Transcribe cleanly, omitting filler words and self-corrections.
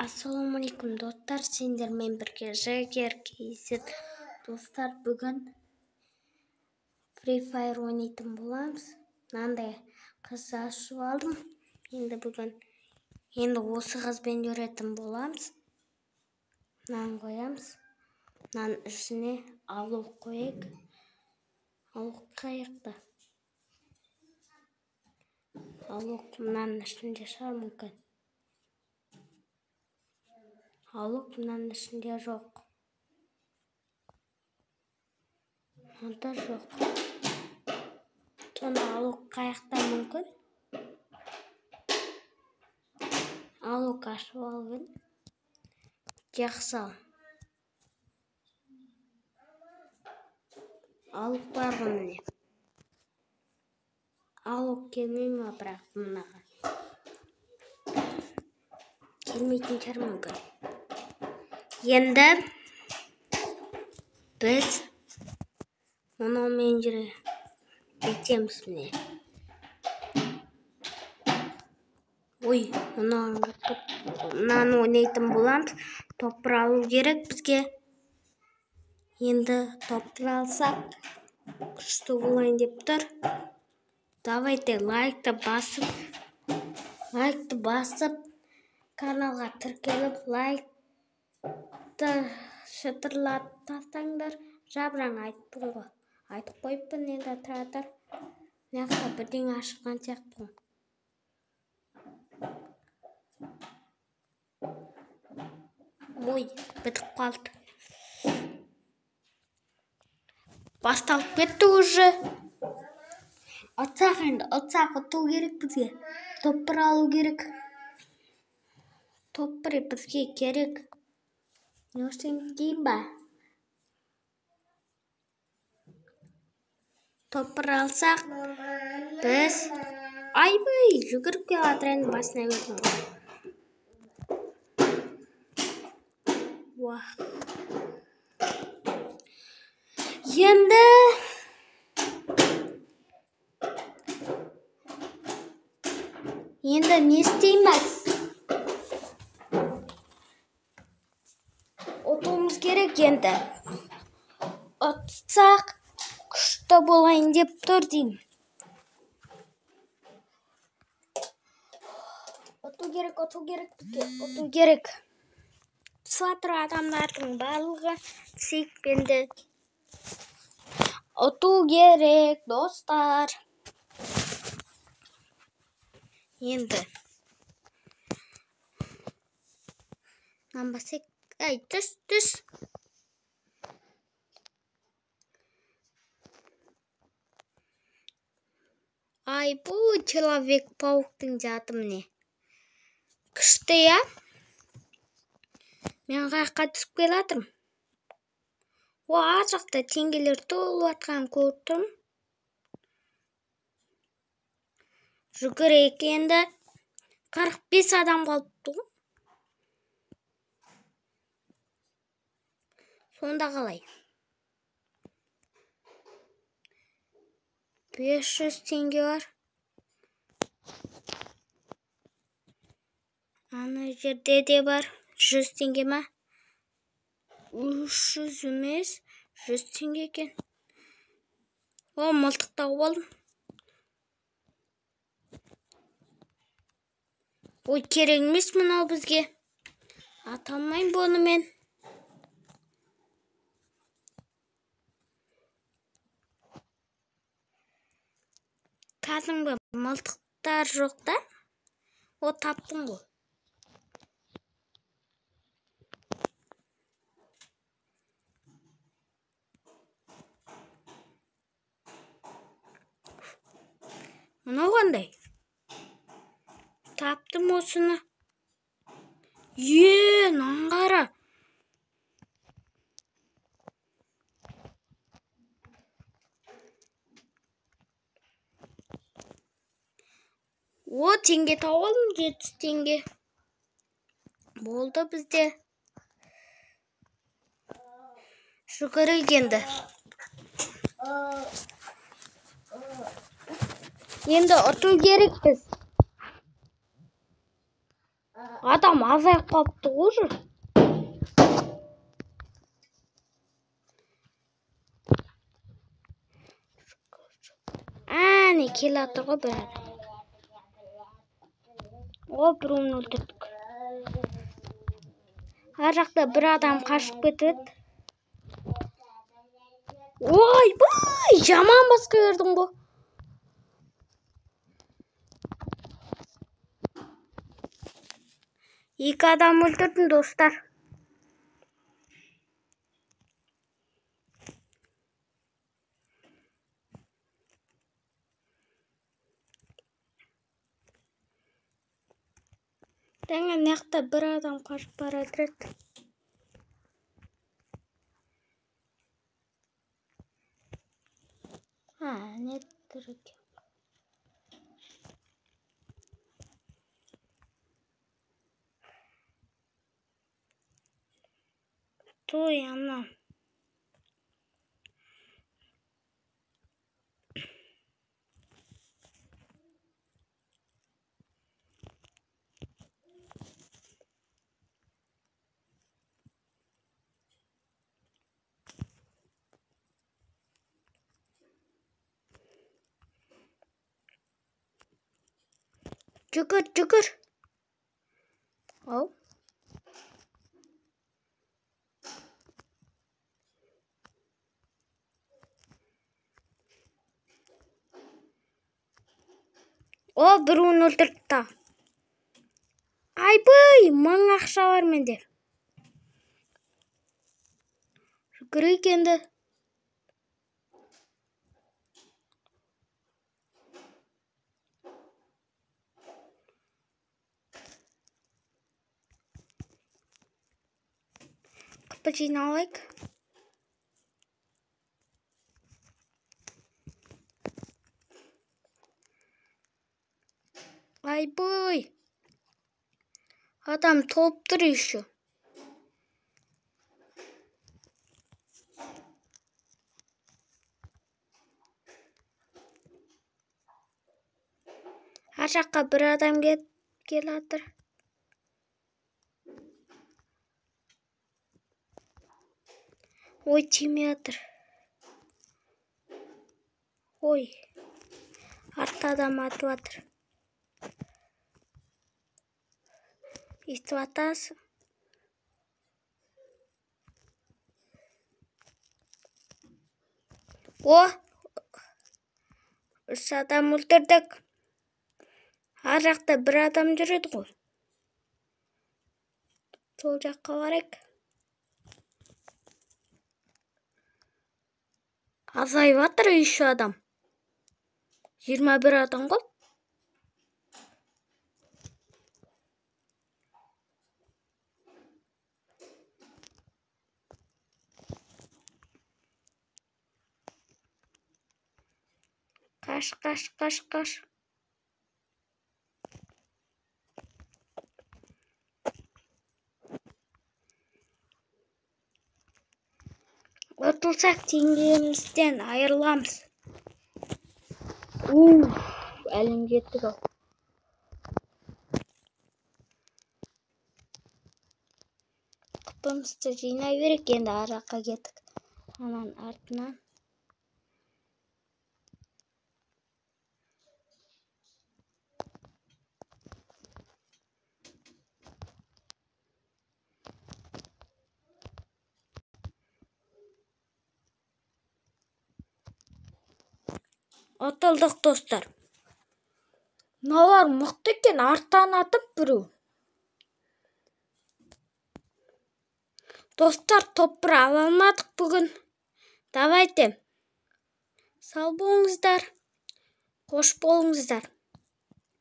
Ассалаумағалейкум достар, сендермен бірге Жекер KZ. Достар, бүгін Free Fire ойнайтын боламыз. Мынандай қыз ашып алдым. Енді бүгін енді осы қызбен жүретін боламыз. Мынаны қоямыз. Мынаның ішіне алу қояйық. Алу қаяқта? Алу мынаның ішінде шығар мүмкін. Алып мынаның ішінде жоқ. Мында жоқ. Сонда алу қаяқта мүмкін? Алу ашып алып едім. Жақсы. Алып бар ғой міне. Алу келмей ма бірақ мынаға? Келмейтін шығар мүмкін. Енді біз мынаумен жүре бүйтеміз міне. Ой, мынаны ойнайтын боламыз. Топыр алу керек бізге. Енді топыр алсақ күшті болайын деп тұр. Давайте лайкты басып, каналға тіркеліп, лайк шытырлап тастаңдар. Жабыраң айттым ғой. Айтып қойыппын енді, тұра тұр. Мына жақта бірдеңе ашылған сияқты ғой. Ой, бітіп қалды. Басталып кетті уже. Ұтсақ енді, ұтсақ ұту керек бізге. Топ бір алу керек. Топ бір бізге керек. Не дейін ба? Топ бір алсақ, біз айбай жүгіріп келе жатыр енді, басына бердім ғой. Уах. Енді не істейміз? Ұтуымыз керек енді. Ұтсақ күшті болайын деп тұр деймін. Ұту керек, ұту керек бізге, ұту керек. Түсіп жатыр адамдардың барлығы түсейік. Ұту керек, достар. Енді мынаны басайық. Ай, түс, түс. Ай, бұл Человек-пауктың заты міне. Күшті, я? Мен қаяққа түсіп келе жатырмын? О, ар жақта теңгелер толып жатқанын көріп тұрмын. Жүгірейік енді. 45 адам қалыпты ғой. Сонда қалай? 500 теңге бар. Ана жерде де бар. 100 теңге ма? 300 емес, 100 теңге екен. О, мылтық тауып алдым. Ой, керек емес мынау бізге. Ата алмаймын бұны мен. Кәдімгі мылтықтар жоқ та? О, таптым ғой. Мынау қандай? Таптым осыны. Е, мынаны қара. О, теңге тауып алдым, 700 теңге. Болды бізде. Жүгірейік енді. Енді ұту керек біз. Адам азайып қалыпты ғой уже. Әне келе жатыр ғой бір адам. О, біреуін өлтірдік. Ар жақта бір адам қашып кетіп еді. Ойбай, жаман басқа бердің ғой. Екі адам өлтірдім, достар. Жаңа мына жақта бір адам қашып бара жатыр еді. Не тұр екен? Той ана. Жүгір, жүгір. Ау. О, біреуін өлтірді та. Айбай, 1000 ақша бар менде. Жүгірейік енді. Қыпы жиналайық. Айбай. Адам толып тұр еще. Ар жаққа бір адам келе жатыр. Ой, тимей жатыр. Ой, артта адам атып жатыр. Естіп атасың. О, 3 адам өлтірдік. Ар жақта бір адам жүреді ғой. Сол жаққа барайық. Азайып жатыр еще адам. 21 адам ғой. Қаш, қаш, қаш, қаш. Ұтылсақ теңгемізден айырыламыз. Уф, әлем кеттік ау. Құпымызды жинай берейік, енді ар жаққа кеттік. Ананың артынан. Ұтылдық, достар. Мыналар мықты екен, арттан атып біреу. Достар, топ бір ала алмадық бүгін. Давайте. Сау болыңыздар. Қош болыңыздар.